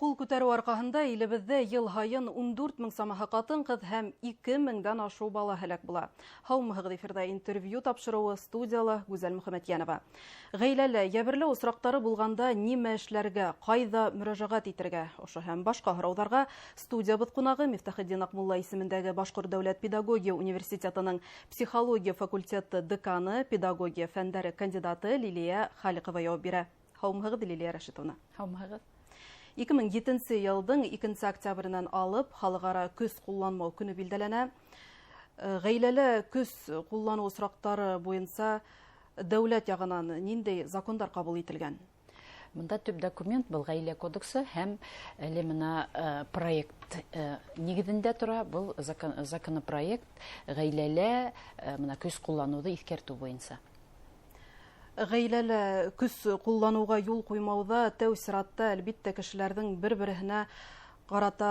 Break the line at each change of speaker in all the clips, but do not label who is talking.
Ҡул күтәреү арҡаһында илебеҙҙә йыл һайын 14 мең самаһы ҡатын-ҡыҙ һәм 2 меңдән ашыу бала һәләк була. Һаумыһығыҙ, эфирҙа интервью тапшырыуы, студияла Гүзәл Мөхәмәтйәнова. Ғаиләлә йәберләү осраҡтары булғанда нимә эшләргә, ҡайҙа мөрәжәғәт итергә? Ошо һәм башҡа һорауҙарға студиябыҙ ҡунағы Мифтахетдин Аҡмулла исемендәге Башҡорт дәүләт педагогия университетының психология факультеты деканы, педагогия фәндәре кандидаты Лилиә Халиҡова яуап бирә. Һаумыһығыҙ, Лилиә Рәшитовна.
Һаумыһығыҙ.
2007 йылдың 2 октябренән алып халыҡ-ара көс ҡулланмау көнө билдәләнә. Ғаиләлә көс ҡулланыу осраҡтары буйынса дәүләт яғынан ниндәй закондар ҡабул ителгән?
Бында төп документ был ғаилә кодексы һәм әле мына проект нигеҙендә тора был законопроект ғаиләлә мына көс ҡулланыуҙы иҫкәртеү буйынса.
Ғаиләлә көс ҡулланыуға юл ҡуймауҙа тәү сиратта әлбиттә кешеләрҙең бер-береһенә ҡарата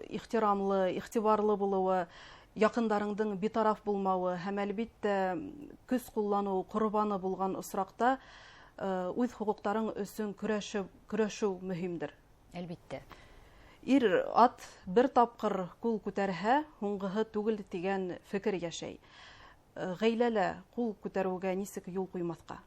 ихтирамлы, иғтибарлы булыуы, яҡындарыңдың битараф булмауы һәм әлбиттә көс ҡулланыу ҡорбаны булған осраҡта үҙ хоҡуҡтарың өсөн көрәшеү мөһимдер.
Әлбиттә.
Ир ат бер тапҡыр ҡул күтәрһә, һуңғыһы түгел тигән фекер йәшәй. Ғаиләлә ҡул күтәреүгә нисек юл ҡуймаҫҡа?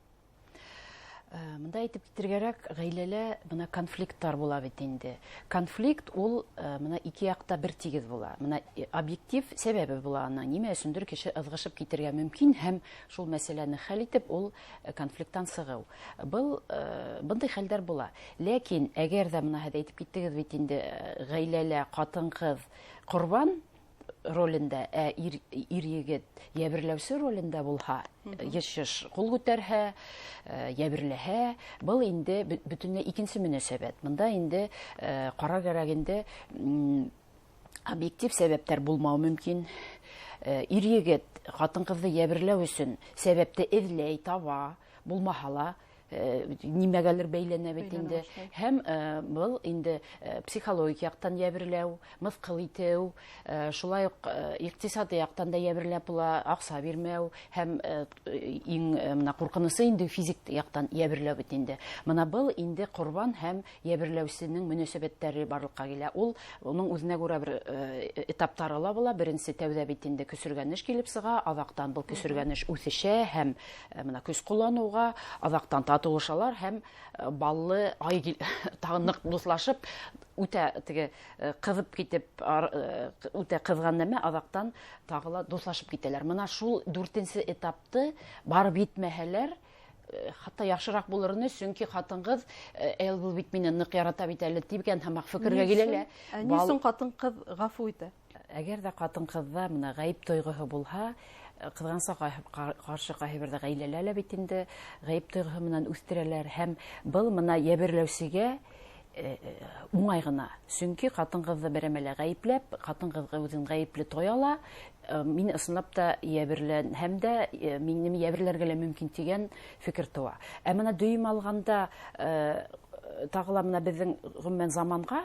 Мында әйтеп китергәрәк, ғаиләлә бына конфликттар була бит инде. Конфликт ул бына ике яҡта бер тигеҙ була. Бына объектив сәбәбе була ана. Нимә өсөндөр кеше ыҙғышып китергә мөмкин һәм шул мәсьәләне хәл итеп ул конфликттан сығыу. Был бындай хәлдәр була. Ләкин әгәр дә бына һеҙ әйтеп киттегеҙ бит инде, ғаиләлә ҡатын-ҡыҙ ҡорбан ролендә, ә ир егет йәберләүсе ролендә булһа, йыш-йыш ҡул күтәрһә, йәберләһә, был инде бөтөнләй икенсе мөнәсәбәт. Бында инде ҡарар кәрәк инде, объектив сәбәптәр булмауы мөмкин. Ир егет ҡатын-ҡыҙҙы йәберләү өсөн сәбәпте эҙләй, таба, булмаһа ла, нимәгәлер бәйләнә бит
Бәйләнә
инде.
башлай.
Һәм был инде психологик яҡтан йәберләү, мыҫҡыл итеү, шулай уҡ иҡтисади яҡтан да йәберләп була, аҡса бирмәү һәм иң мына ҡурҡынысы инде физик яҡтан йәберләү бит инде. Мына был инде ҡорбан һәм йәберләүсенең мөнәсәбәттәре барлыҡҡа килә. Ул уның үҙенә күрә бер этаптары ла була. Беренсе тәүҙә бит инде көсөргәнеш килеп сыға, аҙаҡтан был көсөргәнеш үҫешә һәм мына көс ҡулланыуға, аҙаҡтан татыулашалар һәм баллы ай тағы ныҡ дуҫлашып, үтә теге ҡыҙып китеп, үтә ҡыҙған нәмә, аҙаҡтан тағы ла дуҫлашып китәләр. Мына шул дүртенсе этапты барып етмәһәләр, хатта яҡшыраҡ булыр ине, сөнки ҡатын-ҡыҙ эл был бит мине ныҡ ярата бит әле тигән һымаҡ фекергә
Ни
килә лә.
өсөн? Ә ни өсөн ҡатын-ҡыҙ ғәфү итә?
Әгәр ҙә ҡатын-ҡыҙҙа мына ғәйеп тойғоһо булһа, ҡыҙғанса ҡаршы ҡайһы берҙә ғаиләлә лә бит инде ғәйеп тойғоһо менән үҫтерәләр һәм был мына йәберләүсегә уңай ғына. Сөнки ҡатын-ҡыҙҙы берәмә лә ғәйепләп, ҡатын-ҡыҙға үҙен ғәйепле тоя ла, мин ысынлап та йәберләнһәм дә, мине йәберләргә лә мөмкин тигән фекер тыуа. Ә мына дөйөм алғанда, тағы ла мына беҙҙең ғөмүмән заманға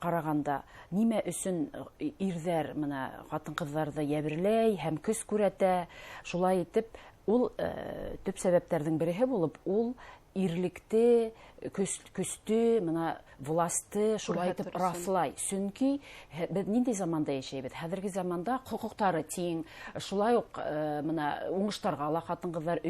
ҡарағанда нимә өсөн ирҙәр мына ҡатын-ҡыҙҙарҙы йәберләй һәм көс күрәтә, шулай итеп ул төп сәбәптәрҙең береһе булып ул ирлекте, көстө, мына власты шулай итеп
Күрһәтер өсөн.
раҫлай. Сөнки беҙ ниндәй заманда йәшәйбеҙ? Хәҙерге заманда хоҡуҡтары тиң, шулай уҡ мына уңыштарға ла ҡатын-ҡыҙҙар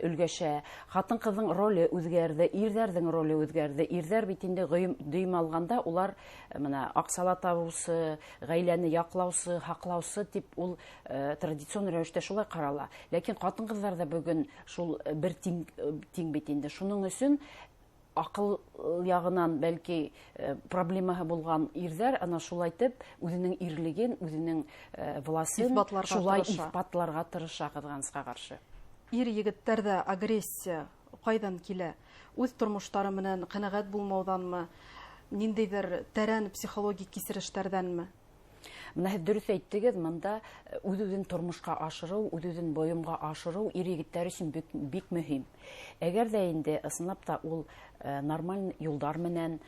өлгәшә. Ҡатын-ҡыҙҙың роле үҙгәрҙе, ирҙәрҙең роле үҙгәрҙе. Ирҙәр бит инде дөйөм алғанда улар мына аҡсала табыусы, ғаиләне яҡлаусы, һаҡлаусы тип ул традицион рәүештә шулай ҡарала. Ләкин ҡатын-ҡыҙҙар ҙа бөгөн шул бер тиң бит инде. Шуның өсөн аҡыл яғынан бәлки проблемаһы булған ирҙәр ана шулай итеп үҙенең ирлеген, үҙенең власын
Иҫбатларға
шулай
тырыша.
иҫбатларға тырыша ҡыҙғанысҡа ҡаршы.
Ир егеттәрҙә агрессия ҡайҙан килә? Үҙ тормоштары менән ҡәнәғәт булмауҙанмы? Ниндәйҙер тәрән психологик кисерештәрҙәнме?
Мына һеҙ дөрөҫ әйттегеҙ, мында үҙ-үҙен тормошҡа ашырыу, үҙ-үҙен бойомға ашырыу ир егеттәр өсөн бик мөһим. Әгәр ҙә инде ысынлап та ул Нормаль юлдар менән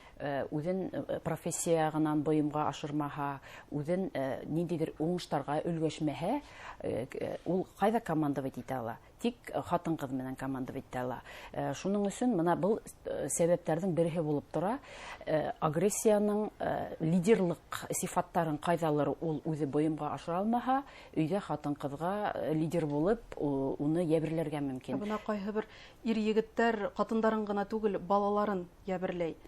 үҙен профессия яғынан бойомға ашырмаһа, үҙен ниндәйҙер уңыштарға өлгәшмәһә, ул ҡайҙа командовать итә ала? Тик ҡатын-ҡыҙ менән командовать итә ала. Шуның өсөн мына был сәбәптәрҙең береһе булып тора. Агрессияның лидерлыҡ сифаттарын ҡайҙалыр ул үҙе бойомға ашыра алмаһа, өйҙә ҡатын-ҡыҙға лидер булып, уны йәберләргә мөмкин.
Бына ҡайһы бер ир егеттәр ҡатындарын ғына түгел, балаларын йәберләй.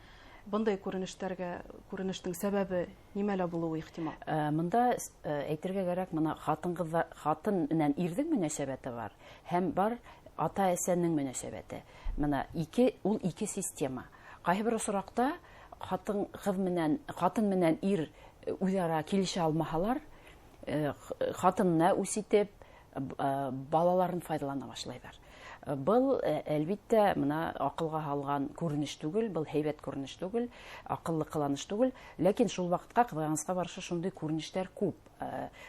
Бындай күренештең сәбәбе нимәлә булыуы ихтимал?
Мында әйтергә кәрәк, мына ҡатын-ҡыҙҙар, ҡатын менән ирҙең мөнәсәбәте бар һәм бар ата-әсәнең мөнәсәбәте. Мына ул ике система. Ҡайһы бер осраҡта ҡатын менән ир үҙ-ара килешә алмаһалар, ҡатынына үс итеп, балаларын файҙалана башлайҙар. Был, әлбиттә, мына аҡылға һалған күренеш түгел, был һәйбәт күренеш түгел, аҡыллы ҡыланыш түгел, ләкин шул ваҡытҡа ҡыҙғанысҡа ҡаршы шундай күренештәр күп.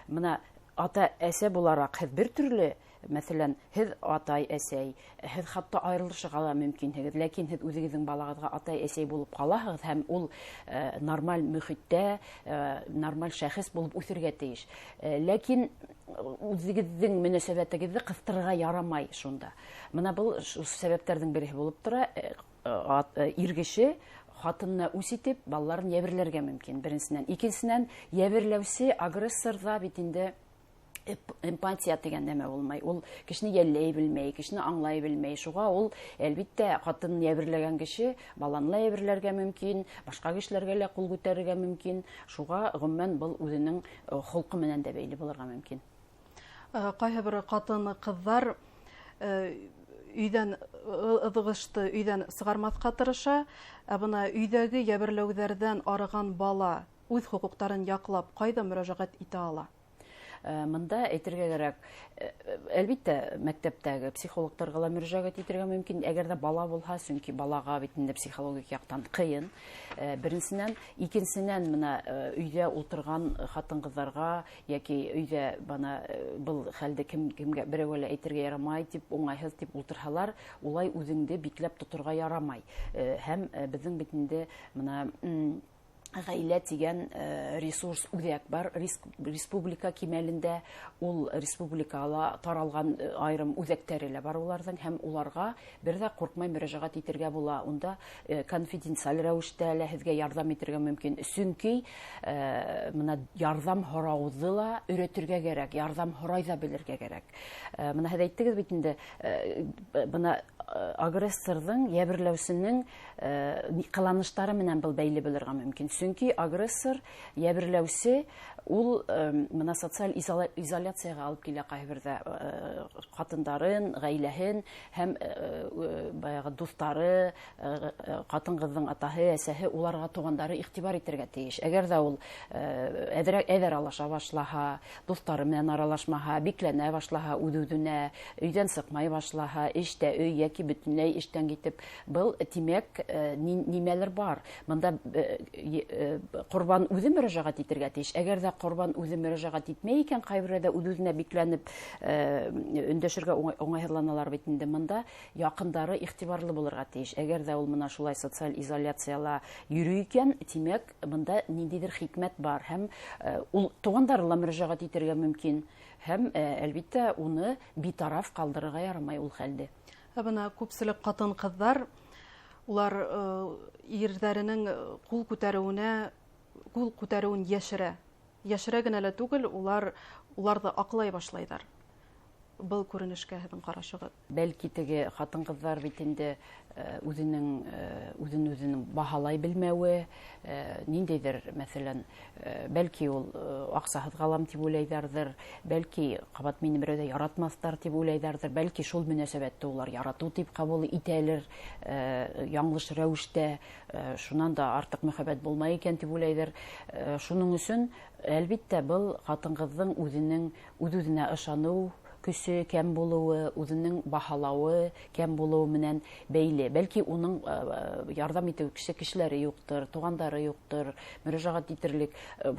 Мына ата-әсә булараҡ һеҙ бер төрлө, мәҫәлән, һеҙ атай-әсәй, һеҙ хатта айырылышырға ла мөмкинһегеҙ, ләкин һеҙ үҙегеҙҙең балағыҙға атай-әсәй булып ҡалаһығыҙ һәм ул нормаль мөхиттә, нормаль шәхес булып үҫергә тейеш. Ләкин үҙегеҙҙең мөнәсәбәтегеҙҙе ҡыҫтырырға ярамай шунда. Мына был сәбәптәрҙең береһе булып тора. Ир кеше ҡатынына үс итеп балаларын йәберләргә мөмкин, беренсенән. Икенсенән, йәберләүсе агрессор ҙа бит инде эмпатия тигән нәмә булмай. Ул кешене йәлләй белмәй, кешене аңлай белмәй. Шуға ул, әлбиттә, ҡатынын йәберләгән кеше баланы ла йәберләргә мөмкин, башҡа кешеләргә лә ҡул күтәрергә мөмкин. Шуға, ғөмүмән, был үҙенең холҡо менән дә бәйле булырға мөмкин.
Ҡайһы бер ҡатын-ҡыҙҙар өйҙән ыҙғышты өйҙән сығармаҫҡа тырыша, ә бына өйҙәге йәберләүҙәрҙән арыған бала үҙ хоҡуҡтарын яҡлап ҡайҙа мөрәжәғәт итә ала?
Мында әйтергә кәрәк, әлбиттә, мәктәптәге психологтарға ла мөрәжәғәт итергә мөмкин, әгәр ҙә бала булһа, сөнки балаға бит инде психологик яҡтан ҡыйын. Беренсенән, икенсенән, мына өйҙә ултырған ҡатын-ҡыҙҙарға йәки өйҙә бына был хәлде кемгә берәүгә лә әйтергә ярамай тип, уңайһыҙ тип ултырһалар, улай үҙеңде бикләп тоторға ярамай. Һәм беҙҙең бит инде мына ғаилә тигән ресурс үҙәк бар республика кимәлендә, ул республикала таралған айырым үҙәктәре лә бар уларҙың, һәм уларға бер ҙә ҡурҡмай мөрәжәғәт итергә була. Унда конфиденциаль рәүештә лә һеҙгә ярҙам итергә мөмкин, сөнки мына ярҙам һорауҙы ла өйрәтергә кәрәк, ярҙам һорай ҙа белергә кәрәк. Мына һеҙ әйттегеҙ бит инде, бына агрессорҙың, йәберләүсенең ҡыланыштары менән был бәйле булырға мөмкин. Сөнки агрессор, йәберләүсе, ул мына социаль изоляцияға алып килә ҡайһы берҙә ҡатындарын, ғаиләһен һәм баяғы дуҫтары, ҡатын-ҡыҙҙың атаһы, әсәһе, уларға туғандары иғтибар итергә тейеш. Әгәр ҙә ул әҙер аралаша башлаһа, дуҫтары менән аралашмаһа, бикләнә башлаһа, үҙ-үҙенә, өйҙән сыҡмай башлаһа, эштә өй йәки бөтөнләй эштән китеп, был, тимәк, нимәлер бар. Бында ҡорбан үҙе мөрәжәғәт итергә тейеш. Әгәр ҙә ҡорбан үҙе мөрәжәғәт итмәй икән, ҡайһы берәүҙә үҙ-үҙенә бикләнеп өндәшергә уңайһыҙланалар бит инде. Бында яҡындары иғтибарлы булырға тейеш. Әгәр ҙә ул мына шулай социаль изоляцияла йөрөй икән, тимәк, бында ниндәйҙер хикмәт бар һәм ул туғандары ла мөрәжәғәт итергә мөмкин һәм әлбиттә, уны битараф ҡалдырырға ярамай ул хәлде.
Ә бына күпселек ҡатын-ҡыҙҙар улар ирҙәренең ҡул күтәреүен йәшерә. Йәшерә генә лә түгел, уларҙы аҡлай башлайҙар. Был күренешкә һеҙҙең ҡарашығыҙ?
Бәлки теге ҡатын-ҡыҙҙар бит инде үҙен үҙенең баһалай белмәүе, ниндәйҙер, мәҫәлән, бәлки ул аҡсаһыҙ ҡалам тип уйлайҙарҙыр, бәлки ҡабат мине берәү ҙә яратмаҫтар тип уйлайҙарҙыр, бәлки шул мөнәсәбәтте улар яратыу тип ҡабул итәлер, яңылыш рәүештә, шунан да артыҡ мөхәббәт булмай икән тип уйлайҙыр. Шуның өсөн, әлбиттә, был ҡатын-ҡыҙҙың үҙ-үҙенә ышаныу көсө кәм булыуы, үҙенең баһалауы кәм булыуы менән бәйле. Бәлки уның ярҙам итеү кешеләре юҡтыр, туғандары юҡтыр, мөрәжәғәт итерлек.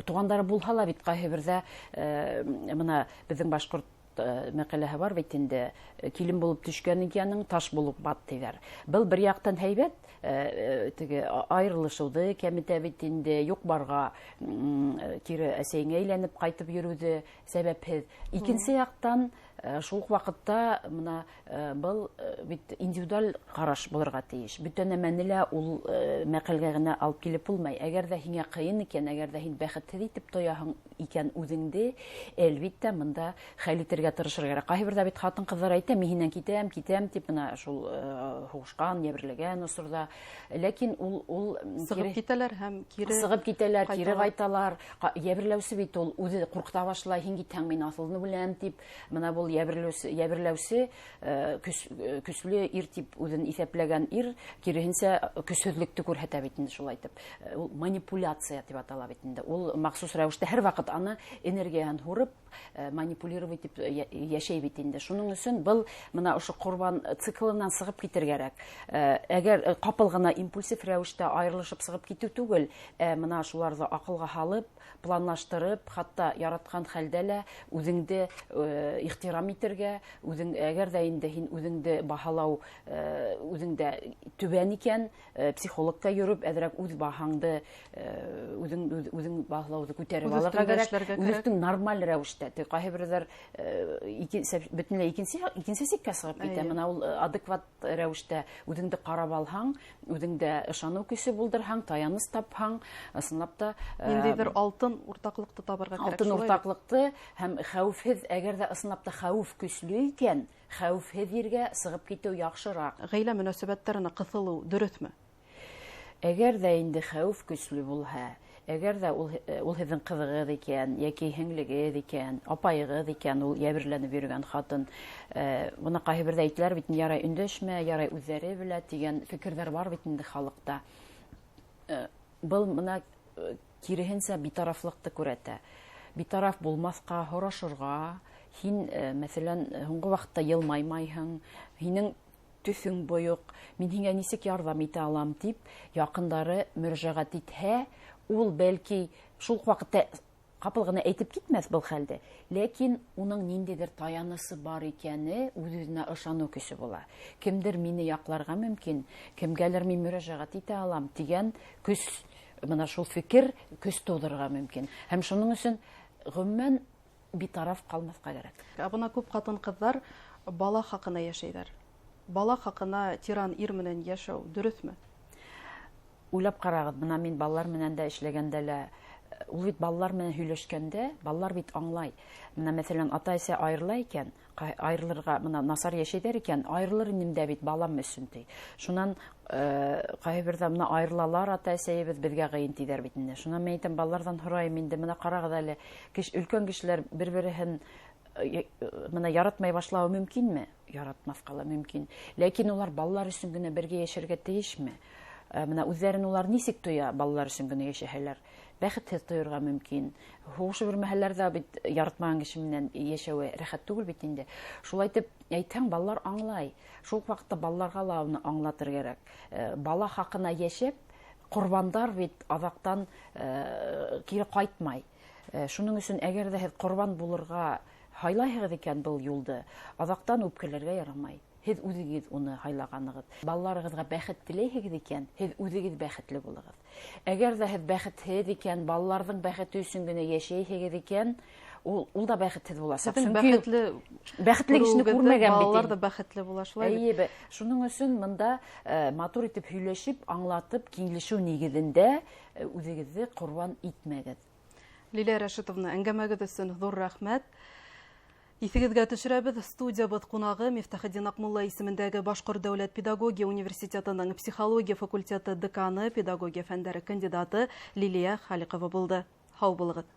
Туғандары булһа ла бит ҡайһы берҙә бына беҙҙең башҡорт Башҡорт мәҡәләһе бар бит инде, килен булып төшкән икәнең таш булып бат тиҙәр. Был бер яҡтан һәйбәт, теге айырылышыуҙы кәметә бит инде, юҡ барға кире әсәйеңә әйләнеп ҡайтып йөрөүҙе сәбәпһеҙ. Икенсе яҡтан, шул уҡ ваҡытта мына был бит индивидуаль ҡараш булырға тейеш. Бөтә нәмәне лә ул мәҡәлгә генә алып килеп булмай. Әгәр ҙә һиңә ҡыйын икән, әгәр ҙә һин бәхетһеҙ итеп тояһың икән үҙеңде, әлбиттә, мында хәл итергә тырышырға кәрәк. Ҡайһы берҙә бит ҡатын-ҡыҙҙар әйтә, мин һинән китәм, китәм тип, мына шул һуғышҡан, йәберләгән осорҙа. Ләкин ул
сығып китәләр һәм кире
сығып китәләр, кире ҡайталар. Йәберләүсе бит ул үҙе ҡурҡыта башлай, һин китһәң мин аҫылынып үләм тип. Мына был йәберләүсе көслө ир тип үҙен иҫәпләгән ир киреһенсә көсһөҙлөктө күрһәтә бит инде, шулай итеп. Ул манипуляция тип атала бит инде. Ул махсус рәүештә һәр ваҡыт аны энергияһын һурып, манипулировать итеп йәшәй бит инде. Шуның өсөн был мына ошо ҡорбан циклынан сығып китергә кәрәк. Әгәр ҡапыл ғына импульсив рәүештә айырылышып сығып китеү түгел, мына шуларҙы аҡылға һалып, планлаштырып, хатта яратҡан хәлдә лә үҙеңде ихтирам итергә, үҙең, әгәр ҙә инде һин үҙеңде баһалау, үҙеңдә түбән икән, психологка йөрөп, әҙерәк үҙ баһаңды, үҙең баһалауҙы күтәреп алырға кәрәк. Үҙ нормаль рәүештә. Ҡайһы берҙәр бөтөнләй икенсе сиккә сығып китә. Мына ул адекват рәүештә үҙеңде ҡарап алһаң, үҙеңдә ышаныу көсө булдырһаң, таяныс тапһаң, ысынлап та
ниндәйҙер алтын уртаҡлыҡты табырға кәрәк.
Алтын уртаҡлыҡты һәм хәүефһеҙ, әгәр ҙә ысынлап та хәүеф көслө икән, хәүефһеҙ ергә сығып китеү яҡшыраҡ.
Ғаилә мөнәсәбәттәренә ҡыҫылыу дөрөҫмө?
Әгәр ҙә инде хәүеф көслө булһа, әгәр ҙә ул һеҙҙең ҡыҙығыҙ икән, йәки һеңлегеҙ икән, апайығыҙ икән, ул йәберләнеп йөрөгән ҡатын, бына ҡайһы берҙә әйтәләр бит, ярай өндәшмә, ярай үҙҙәре белә тигән фекерҙәр бар бит инде халыҡта. Был мына киреһенсә битарафлыҡты күрһәтә. Битараф булмаҫҡа, һорашырға. Һин, мәҫәлән, һуңғы ваҡытта йылмаймайһың, һинең төҫөң бойоҡ, мин һиңә нисек ярҙам итә алам тип яҡындары мөрәжәғәт итһә, ул бәлки шул уҡ ваҡытта ҡапыл ғына әйтеп китмәҫ был хәлде, ләкин уның ниндәйҙер таянысы бар икәне үҙ-үҙенә ышаныу көсө була. Кемдер мине яҡларға мөмкин, кемгәлер мин мөрәжәғәт итә алам тигән көс, мына шул фекер көс тыуҙырырға мөмкин. Һәм шуның өсөн ғөмүмән битараф ҡалмаҫҡа кәрәк.
Ә бына күп ҡатын-ҡыҙҙар бала хаҡына йәшәйҙәр. Бала хаҡына тиран ир менән йәшәү дөрөҫмө?
Уйлап ҡарағыҙ, бына мин балалар менән дә эшләгәндә лә, ул бит балалар менән һөйләшкәндә, балалар бит аңлай. Мына мәҫәлән, ата-әсә айырыла икән, айырылырға, мына насар йәшәйҙәр икән, айырылыр инем дә бит балам өсөн ти. Шунан ҡайһы берҙә мына айырылалар ата-әсәйебеҙ, беҙгә ҡыйын тиҙәр бит инде. Шунан мин әйтәм, балаларҙан һорайым инде, мына ҡарағыҙ әле, өлкән кешеләр бер-береһен мына яратмай башлауы мөмкинме? Яратмаҫҡа ла мөмкин. Ләкин улар балалар өсөн генә бергә йәшәргә тейешме? Мына үҙҙәрен улар нисек тоя балалар өсөн генә йәшәһәләр? Бәхетһеҙ тойорға мөмкин. Һуғышып йөрөмәһәләр ҙә бит яратмаған кеше менән йәшәүе рәхәт түгел бит инде. Шулай итеп әйтһәң, балалар аңлай. Шул уҡ ваҡытта балаларға ла уны аңлатыр кәрәк. Бала хаҡына йәшәп, ҡорбандар бит аҙаҡтан кире ҡайтмай. Шуның өсөн әгәр ҙә һеҙ ҡорбан булырға һайлайһығыҙ икән был юлды, аҙаҡтан үпкәләргә ярамай. Һеҙ үҙегеҙ уны һайлағанығыҙ. Балаларығыҙға бәхет теләйһегеҙ икән, һеҙ үҙегеҙ бәхетле булығыҙ. Әгәр ҙә һеҙ бәхетһеҙ икән, балаларҙың бәхете өсөн генә йәшәйһегеҙ икән, ул да бәхетһеҙ буласаҡ.
Һеҙҙең
Сөнки бәхетле кешене
күреүегеҙҙе
күрмәгән бит
балалар
инде.
ҙа бәхетле була, шулай бит?
Эйе, шуның өсөн мында матур итеп һөйләшеп, аңлатып, киңләшеү нигеҙендә үҙегеҙҙе ҡорбан итмәгеҙ.
Лилиә Рәшитовна, әңгәмәгеҙ өсөн ҙур рәхмәт. Иҫегеҙгә төшөрәбеҙ, студиябыҙ ҡунағы Мифтахетдин Аҡмулла исемендәге Башҡорт дәүләт педагогия университетының психология факультеты деканы, педагогия фәндәре кандидаты Лилиә Халиҡова булды. Һау булығыҙ.